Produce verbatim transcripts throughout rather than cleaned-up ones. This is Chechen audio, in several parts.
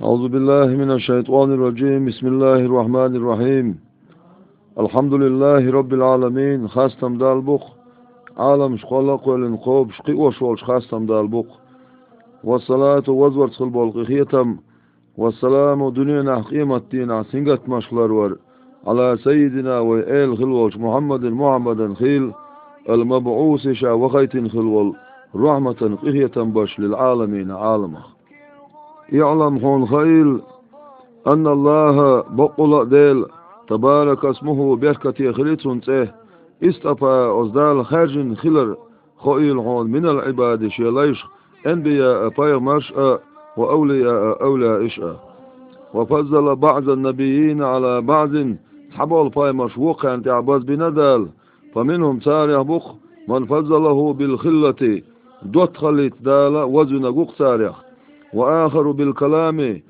أعوذ بالله من الشيطان الرجيم. بسم الله الرحمن الرحيم. الحمد لله رب العالمين. Хастам Далла бу-кх, Ӏаламаш кхолла а кхоьллина кхобуш, кхиош волчу хастам Далла бу-кх. والصلاة, вазварца хила болу къинхетам, والسلام, дуьненахь къематдийнахь сингаттамашка ларвар, على سيدنا, вай эла хила волчу Мухьаммадин, Мухьаммадан хийла, المبعوث, ша вахийтина хила волу, رحمة, къинхетам беш, للعالمين, Ӏаламах. اعلم, хьуна хаийла, أن الله, баккъалла а Дела, تبارك اسمه, беркате хили цунна цӀе, اصطفى, оцу Дала хаьржина хилар хоийла хьуна, من العباد, шен лайшах, أنبياء, пайхамарш а, وأولياء, эвлаяаш а. وفضل بعض النبيين على بعض, цхьаболу пайхамарш вукхарна тӀехь базбина Дала, فمنهم, царех бу-кх, من فضله بالخلة, доттагӀаллица Дала вазвинарг ву-кх царех, وآخر بالكلام,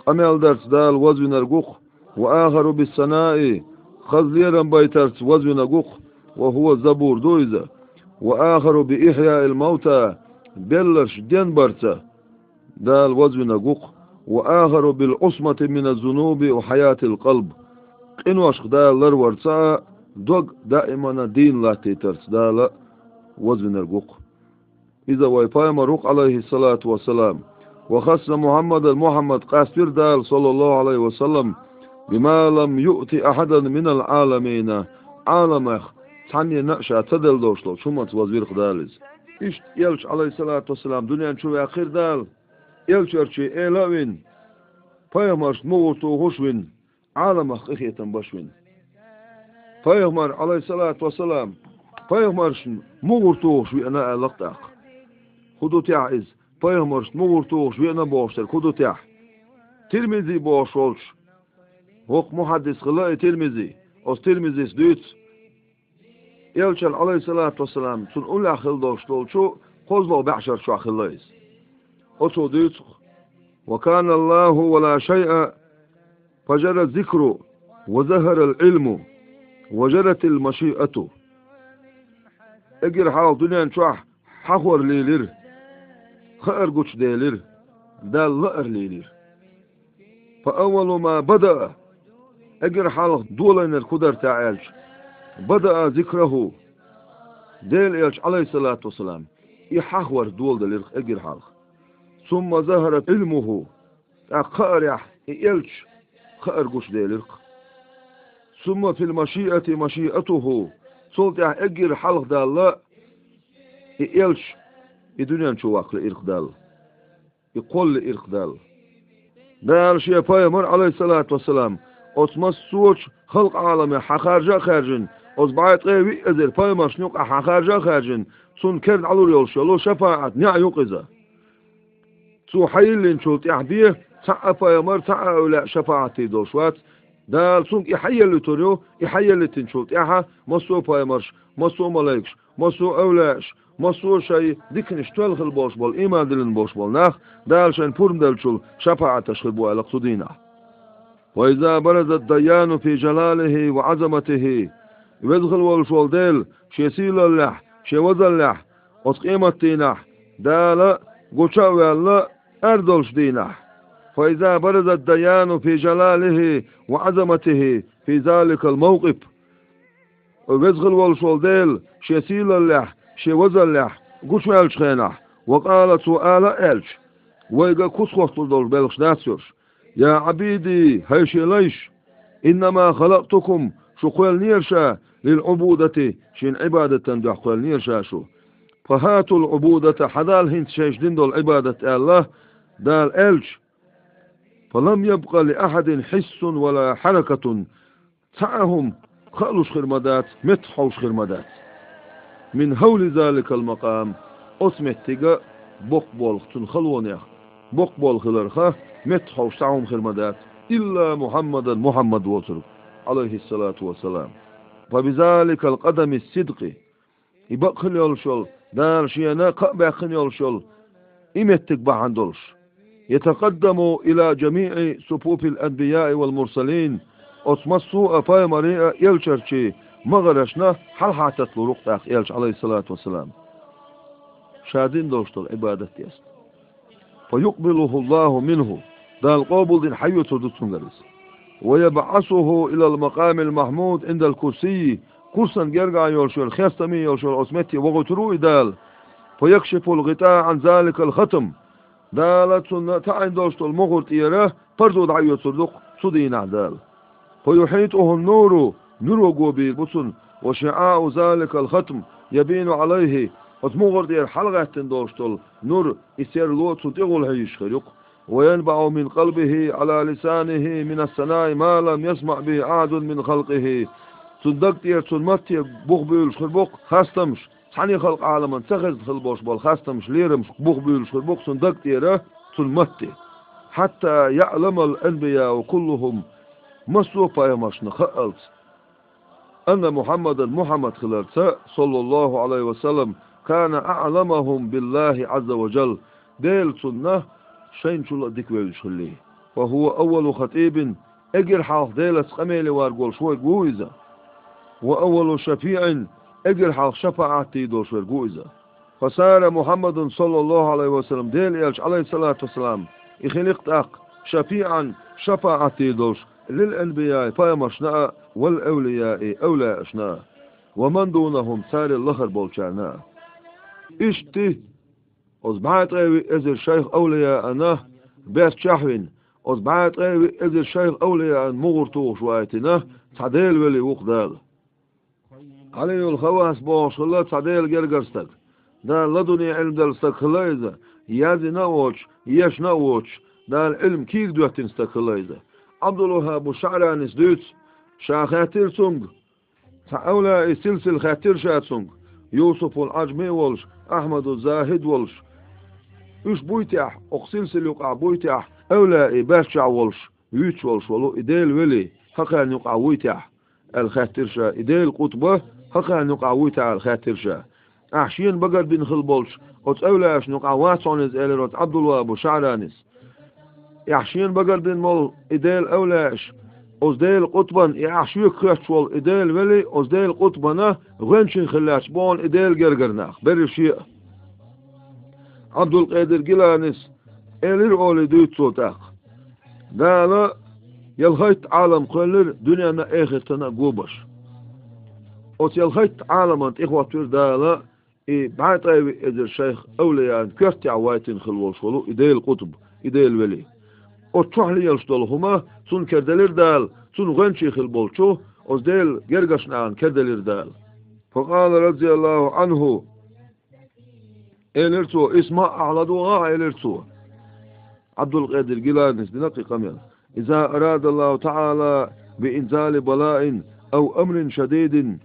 къамел дарца Дала вазвинарг ву-кх, وآخر بالثناء, хаза лерам байтарца вазвинарг ву-кх, وهو, забур ду иза, وآخر بإحياء الموتى, белларш денбарца Дала вазвинарг ву-кх, وآخر بالعصمة من الذنوب وحياة القلب, къиношках Дала ларварца а, дог даимана дийна латтийтарца Дала вазвинарг ву-кх. Иза вай пайхамар ву-кх, عليه الصلاة والسلام. وخص محمدا, Мухьаммад къаствира Дала, صلى الله عليه وسلم, بما لم يؤت أحدا من العالمين, Ӏаламех цхьаннена а ша ца делла долуш долчу хӀуманца вазвира-кх Дала иза. Иштта элча, عليه الصلاة والسلام, дуьнен чу ваьккхира Дала, элчарчий эла а вина, пайхамаршна мугӀар тухуш а вина, Ӏаламах къинхетам беш а вина. Пайхамар, عليه الصلاة والسلام, пайхамаршна мугӀар тухуш веана аьлла-кх тӀаккха. ХӀун ду техь иза? Пайхамаршна мугӀар тухуш веана бохуш дерг хӀун ду техь? Тирмизи бохуш волчу, воккха мухьаддис хилла и Тирмизи, оцу Тирмизис дуьйцу, элчан, عليه الصلاة والسلام, цунна уллехь хила долуш долчу кхозлагӀа баьӀшар чохь хилла иза. Оцо дуьйцу-кх: وكان الله ولا شيء فجرى الذكر وظهر العلم وجرت المشيئة. Эггара хьалха дуьнен чохь хьахор лийлира, хаар гучуделира, Далла лаар лийлира. فأول ما بدأ, эггара хьалха долийнарг хӀун дара техь аьлча, بدأ ذكره, Делан элча, عليه الصلاة والسلام, и хьахор доладелира-кх эггара хьалха. ثم ظهر علمه, тӀаккха кхаарехь и элча хаар гучуделира-кх. ثم في المشيئة مشيئته, цул тӀаьхьа эггара хьалха Далла и элча и дуьнен чу ваккха лиира-кх Далла. И кхолла лиира-кх Далла. Дала шен пайхамар, عليه الصلاة والسلام, оцу массочу халкъ Ӏаламех хьахаржа а хаьржина, оцу бӀе ткъе виъ эзар пайхамаршна юкъахь хьахаржа а хаьржина, цунна керна Ӏалур йолуш йолу шапаӀат неӀ ю-кх иза. Цо хьайиллинчул тӀаьхьа бен цхьа а пайхамар, цхьа а эвлаяъ шапаӀат дийр долуш вац. Дала цуьнга и хьаеллийтур ю, и хьаеллийтинчул тӀаьхьа массо а пайхамарш, массо а малайкаш, массо а эвлаяаш, массо а шайн диканаш тоьлла хила болуш болу, ийман диллина болуш болу нах, Дала шайна пурба деллачул шапаӀаташ хир бу аьлла-кх цу дийнахь. وإذا برز الديان في جلاله وعظمته, веза хила волуш волу Дела шен сийлаллехь, шен вазаллехь, оцу къематдийнахь, Дала гуча а ваьлла, ар долуш дийнахь. فإذا برز الديان في جلاله وعظمته في ذلك الموقف. Веза хила волуш волу Дела шен сийлаллехь, шен вазаллехь гучуваьллачу хенахь, وقال, цо ала а аьлча, вайга куц хӀотталур долуш белхаш дац уьш. يا عبيدي, хӀай шен лайш, إنما خلقتكم, шу кхоьллинера ша, للعبودة, шена Ӏибадатан дуьхьа кхоьллинера ша шу. فهاتوا العبودة, хьадала хӀинца шайша дина долу Ӏибадат аьлла, Дала аьлча, فلم يبق لأحد حس ولا حركة, цхьа а хӀума хаалуш хир ма дац, меттаххьовш хир ма дац. من هول ذلك المقام, оцу меттига боккха болх цуьнан халонех, боккха болх хиларха, меттаххьовш цхьа хӀума хир ма дац, إلا محمدا, Мухьаммад воцург, عليه الصلاة والسلام. فبذلك القدم الصدق, и бакъ хила йолуш йолу, Дала шена кхаъ баьккхина йолуш йолу и меттиг бахьана долуш, يتقدم إلى جميع صفوف الأنبياء والمرسلين, оцу массо а пайхамарийн а, элчарчийн магӀаршна хьалха татталур ву-кх тӀаккха элча, عليه الصلاة والسلام, ша дина долуш долу Ӏибадат деза. فيقبله الله منه, Дала къобалдина хьайоьцур ду цуьнгара иза. «ويبعثه إلى المقام المحمود عند الكرسي», курсан гергахь йолуш верг, хестаме йолуш верг оцу метте вохуьйтур ву и Дала. «فيكشف الغطاء عن ذلك الختم». Дала цунна таӀийна долуш долу мухӀар тӀера парзо дӀаоьцур ду-кх цу дийнахь Дала. «فيحيطه النور», нуьро го бийр бу цунна, «وشعاع ذلك الختم يبين عليه», оцу мухӀар тӀера хьалагӀаьттина долуш долу нур, и серло цунна тӀехула хьийзаш хир ю-кх. «وينبع من قلبه على لسانه من الثناء ما لم يسمع به أحد من خلقه». Цунна даг тӀера, цунна матте бух буьйлуш хир бу-кх хастамаш, цхьана халкъан Ӏаламан ца хезна хилла болуш болу хастамаш, лерамаш бух буьйлуш хир бу-кх цунна даг тӀера, цунна матте. «حتى يعلم الأنبياء كلهم», массо а пайхамаршна хаалц, «أن محمدا», Мухьаммад хиларца, саллаллаху Ӏалайхи ва саллам, «كان أعلمهم بالله عز وجل», Дела цунна шайна чул а дика вевзаш хилла. «فهو أول خطيب», эггара хьалха Делаца къамеле варг волуш верг ву иза. «وأول شفيع», эггара хьалха шапаӀат дийр долуш верг ву иза. «فصار محمد صلى الله عليه وسلم», Делан элча, Ӏалайхиссалату вассалам, и хили-кх тӀаккха, «شفيعا», шапаӀат дийр долуш, «للأنبياء», пайхамаршна а, «والأولياء», эвлаяашна а, «ومن دونهم», царел лахара болчарна а. Иштта, оцу бӀе ткъе виъ эзар шайх-эвлаяана бертчехь а вина, оцу бӀе ткъе виъ эзар шайх-эвлаяана мухӀар тухуш вайтина цхьа Делан вели ву-кх Дала. Ӏалийюл Хаввас бохуш хилла цхьа Делан гергара стаг. Дала ладунни Ӏилма делла стаг хилла иза, яздина а воцуш, ешна а воцуш, Дала Ӏилма кийра доьттина стаг хилла иза. Ӏабдул-ВаххӀабу ШаӀранис дуьйцу, ша хаьттира цуьнга, цхьа эвлаяийн силсила хаьттира ша цуьнга, Юсупул Ӏажми а волуш, Ахьмаду ЗахӀид а волуш. Уьш буй техьа, окху силсила юкъахь буй техьа, эвлаяийн баьрччехь а волуш, вуьйцуш волуш волу и Делан вели хӀокхарна юкъахь вуй техьа, аьлла хаьттира ша, и Делан къутба хӀокхарна юкъахь вуй техьа аьлла хаьттира ша. Ахь шена багар бина хилла болчу оцу эвлаяашна юкъахь вац хьуна иза, элира оцу Ӏабдул-ВаххӀабу ШаӀранис. Ахь шена багар бина болу и Делан эвлаяаш, оцу Делан къутбан и ахь шега хоьттуш волу и Делан вели, оцу Делан къутбана гӀоьнчий хилла лаьтташ бу хьуна и Делан гергара нах, берриш а. Ӏабдулкъедир Гиланис элира олий дуьйцу цо тӀаккха. Дала ялхайтта Ӏалам кхоьллира дуьненна а, эхартана а гобаш. Оцу ялхайтта Ӏаламан тӀехӀоттира Дала и бӀе ткъе виъ эзар шайх-эвлаяан коьртехь вайтина хилла волуш волу и Делан къутб, и Делан вели. Оцу чохь лелаш долу хӀума цунна керделира Дала, цунна гӀоьнчий хилла болчу, оцу Делан гергарчу нахана керделира Дала. Факъала, разияллаху Ӏанху, элира цо, исма ахь, ладогӀа ахь, элира цо. Ӏабдулкъедир Гиланис дина кхин къамел. Иза арадаллаху таӀала би инзали балаин ав амрин шадидин.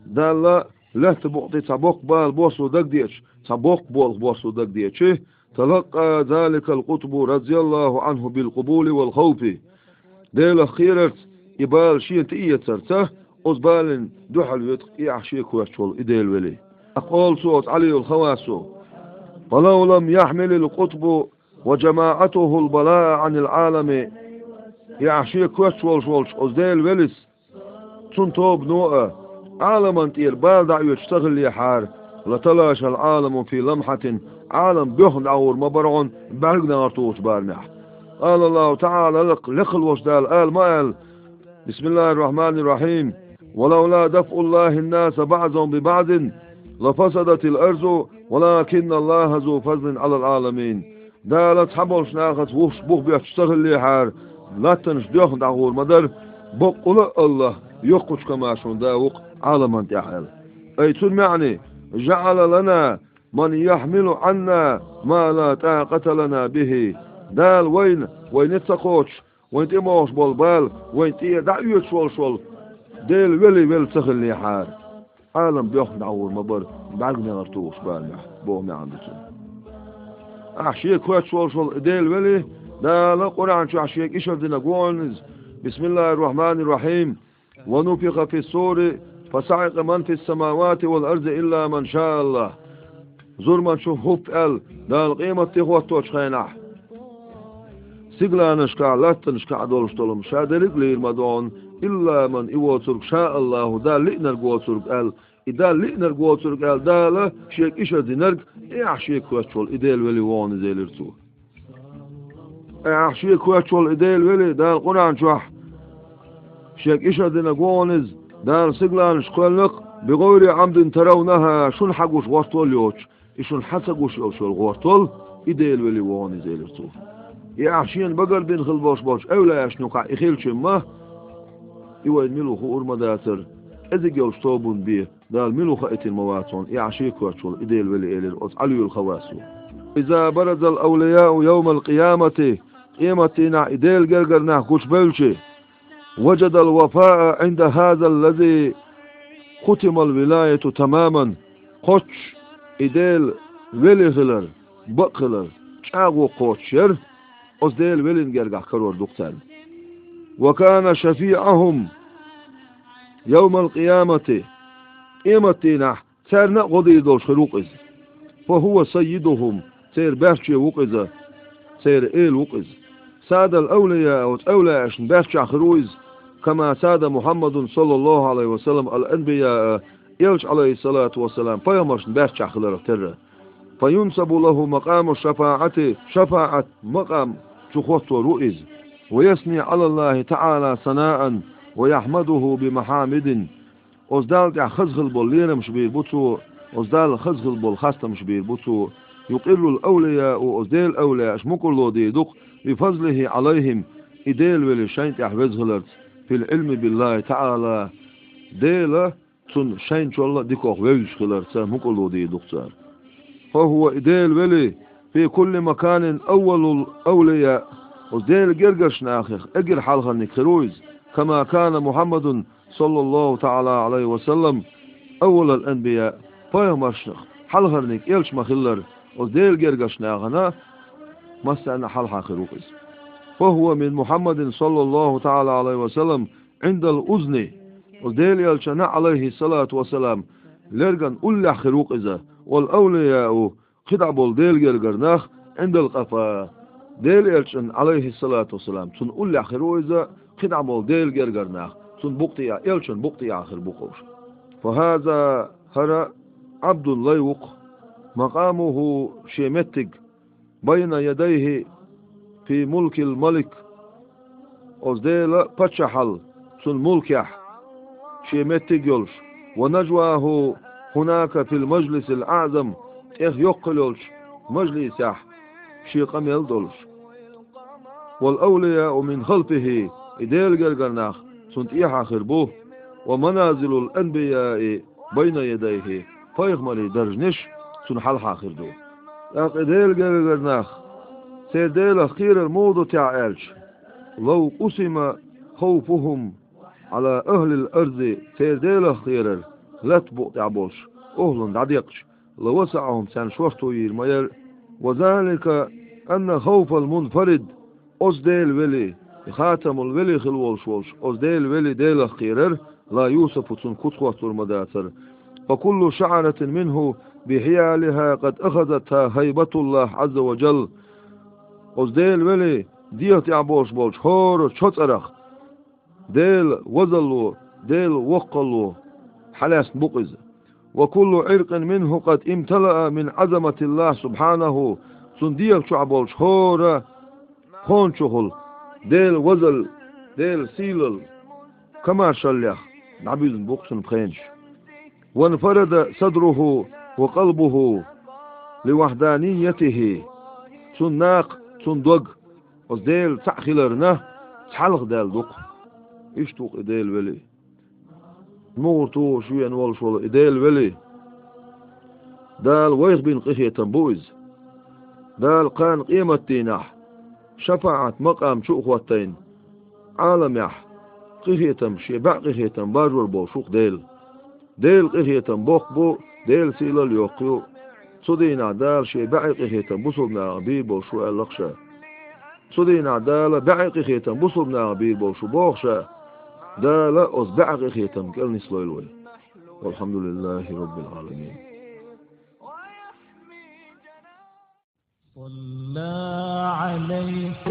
Далла лаьтта букъа тӀе цхьа боккха бала боссо дагадеъча, цхьа боккха болх боссо дагадеъча, талакъа заликал къутбу разияллаху Ӏанху бил къубули вал хавфи. Делах кхерарца, и бала шена тӀеэцарца, оцу балин дуьхьал витӀа и ахь шега хоьттуш волу и Делан вели. Къола цо оцу Ӏалийюл Хаввасо. Фалав лам яхьмилил къутбу ва жамаӀатухул балаа Ӏанил Ӏалами, и ахь шега хоьттуш волуш волчу оцу Делан велис, цунна тобано а, Ӏаламан тӀера бала дӀаоьцуш ца хиллехьара, латалашал Ӏаламу фи ламхьатин, Ӏалам боьхна дӀагӀур ма бара хьуна бӀаьрг негӀар тухучу барамехь. Къала Аллаху таӀала, лекха волчу Дала ала ма аьлла: Бисмиллахир Рахманир Рахим. Ва лавла дафӀуллахин наса баӀзахум би баӀзин, ла фасадатил арзу, валакинна Аллаха зу фазлин Ӏалал Ӏаламин. Дала цхьаболчу нахаца вуьш бух боьттуш ца хиллехьара, латтанаш доьхна дӀагӀур ма дара, баккъала а Аллах йоккхачу комаьршонан да ву-кх Ӏаламан тӀехь аьлла. Ай цуьнан маьӀне: жаӀала лана ман яхьмилу Ӏанна ма ла тӀакъата лана бихи. Дала вайна, вайна ца кхочуш, вайн тӀе могӀуш болу бала, вайн тӀе дӀа а оьцуш волуш волу Делан вели велла ца хиллехьара, Ӏалам боьхна дӀагӀур ма бара бӀаьрг негӀар тухуш барамехь, боху маьӀна ду цуьнан. Ахь шега хоьттуш волуш волу Делан вели, Дала Къуръан чохь шега ишар динарг ву хьуна иза: Бисмиллахир Рахманир Рахим. Ва нуфиха фис-сури, фасаӀикъа ман фис-самавати вал арзи илла ман шаа Аллах. Зурманчу хӀуп аьлла, Дала къематде хӀотточу хенахь, сигаланашкахь, латтанашкахь долуш долу ша дерриг а лийр ма ду хьуна, илла ман, и воцург, шаа Аллаху, Дала лиънарг воцург аьлла, и Дала лиънарг воцург аьлла, Дала шега ишар динарг, и ахь шега хоьттуш волу и Делан вели ву хьуна иза, элира цо. Ахь шен коч волу и Делан вели Дала Къуръан чохь шега ишар динарг ву хьуна иза, Дала сигаланаш кхоьллина-кх, бигайри Ӏамдин таравнаха, шуна хьагуш гӀортор йоцуш, и шуна хьан ца гуш йолуш йолу гӀортор, и Делан вели ву хьуна иза, элира цо. И ахь шена багарбина хила болуш болчу эвлаяашна юкъахь и хилча ма, и вайна мила ву хуур ма дацара, кӀезиг йолчу тобанна бен Дала мила ву хаийтина ма вац хьуна, и ахь шен коч волу и Делан вели, элира оцу Ӏалиюл Хавваса. Иза баразал авлияу йовмал къиямати, къематдийнахь и Делан гергара нах гучубевлчи, важадал вафаа Ӏинда хазал лази хутимал вилаяту тамаман, кхоччуш и Делан вели хилар, бакъ хилар, чӀагӀо кхочуш яра, оцу Делан велин гергахь карор ду-кх царна. Ва кана шафиӀахум йовмал къиямати, къематдийнахь царна а гӀо дийр долуш хир ву-кх иза. Фа хӀува саййидухум, церан баьрчче ву-кх иза, церан эла ву-кх иза. Садал авлияа, оцу эвлаяашна баьрччехь хир ву иза, кама сада Мухьаммадун, саллаллаху Ӏалайхи ва саллам, ал анбияа, элча, Ӏалайхиссалату вассалам, пайхамаршна баьрччехь хиларх терра. Фа юнсабу лаху макъаму шафаӀати, шафаӀат макъам чу хӀоттор ву иза. Ва ясни Ӏалаллахи таӀала санаан ва яхьмадуху би махьамидин. Оцу Далла тӀехь хаза хила болу лерамаш бийр бу цо, оцу Далла хаза хила болу хастамаш бийр бу цо. Юкъиррул авлияу, оцу Делан эвлаяаш мукъарло дийр ду-кх, би фазлихи Ӏалайхим, и Делан вели шайна тӀехь веза хиларца, фил Ӏилми биллахи таӀала, Дела цунна шайначул а дикох вевзаш хиларца мукъарло дийр ду-кх цара. Фа хӀува, и Делан вели, фи кулли маканин аввалул авлияъ, оцу Делан гергарчу нахах эггара хьалхарниг хир ву иза, кама кана Мухьаммадун, саллаллаху таӀала Ӏалайхи ва саллам, аввалал анбияъ, пайхамаршнах хьалхарниг элча ма-хиллара, оцу Делан гергарчу нахана массарна а хьалха хир ву-кх иза. Фа хӀува мин Мухьаммадин, саллаллаху таӀала Ӏалайхи ва саллам, Ӏиндал узни, оцу Делан элчанна, Ӏалайхиссалату вассалам, лерган уллехь хир ву-кх иза, вал авлияу, кхидӀа болу Делан гергара нах, Ӏиндал къафа. Делан элчанна, Ӏалайхиссалату вассалам, цунна уллехь хир ву иза, кхидӀа болу Делан гергара нах, цунна букъа тӀехьа, элчанна букъа тӀехьа хир бу-кх уьш. Фа хаза, хӀара Ӏабдун лай ву-кх, макъамуху, шен меттиг, байна ядайхи фи мулкил малик, оцу Делан паччахьалла цунна мулкехь шен меттиг йолуш, ва нажваху хӀунака фил мажлисил аӀзам, тӀех йоккха йолчу мажлисехь шен къамел долуш. Вал авлияу мин халфихи, и Делан гергара нах цунна тӀехьа хир бу, ва маназилул анбияи байна ядайхи, пайхамарийн даржанаш цунна хьалха хир ду. ТӀаккха и Делан гергара нах, церан Делах кхерар муха ду техьа аьлча, лав къусима хавфухум Ӏала ахлил арзи, церан Делах кхерар латта букъа тӀехь болчу охӀланна дӀадекъча, лавасаӀахум, царна шорто йийр ма яра. Ва залика анна хавфал мунфарид, оцу Делан вели, и хатамул вели хила волуш волчу оцу Делан вели Делах кхерар, ла юсафу, цунна куц хӀоттор ма дацара. Фа куллу шаӀратин минху би хьиялиха къад ахазатха хайбатуллахӀ Ӏазза ва жалла. Оцу Делан вели дегӀа тӀехь болуш болчу хӀора чо цӀарах Делан вазалло, Делан воккхалло хьалаьцна бу-кх иза. Ва куллу Ӏиркъин минху къад имталаа мин Ӏазаматиллахь субхьанаху, цунна дегӀа чохь болчу хӀора пхенчухула Делан вазалла, Делан сийлалла, камашаллех дӀабуьзна бу-кх цунна пхенаш. Ванфарада садруху ва къалбуху ли вахьданиятихи, цунна накха, цунна дог, оцу Делан цхьаъ хиларна, цхьалха даьлла ду-кх. Иштта ву-кх и Делан вели. МугӀар тухуш веана волуш волу и Делан вели, Дала вайх бина къинхетам бу иза. Дала кхана къематдийнахь шапаӀат макъам чу а хӀоттайна, Ӏаламехь къинхетам, шен бӀе къинхетам баржор болуш ву-кх Дела. Делан къинхетам боккха бу, Делан сийлалла йоккха ю. Цу дийнахь Дала шен бӀе къинхетам бусалба нахах бийр болуш ву аьлла-кх ша. Цу дийнахь Дала бӀе къинхетам бусалба нахах бийр болуш ву боху ша. Дала оцу бӀе къинхетам кӀел нислойла вай. Валхьамдулиллахи Роббил Ӏаламин. صلى عليك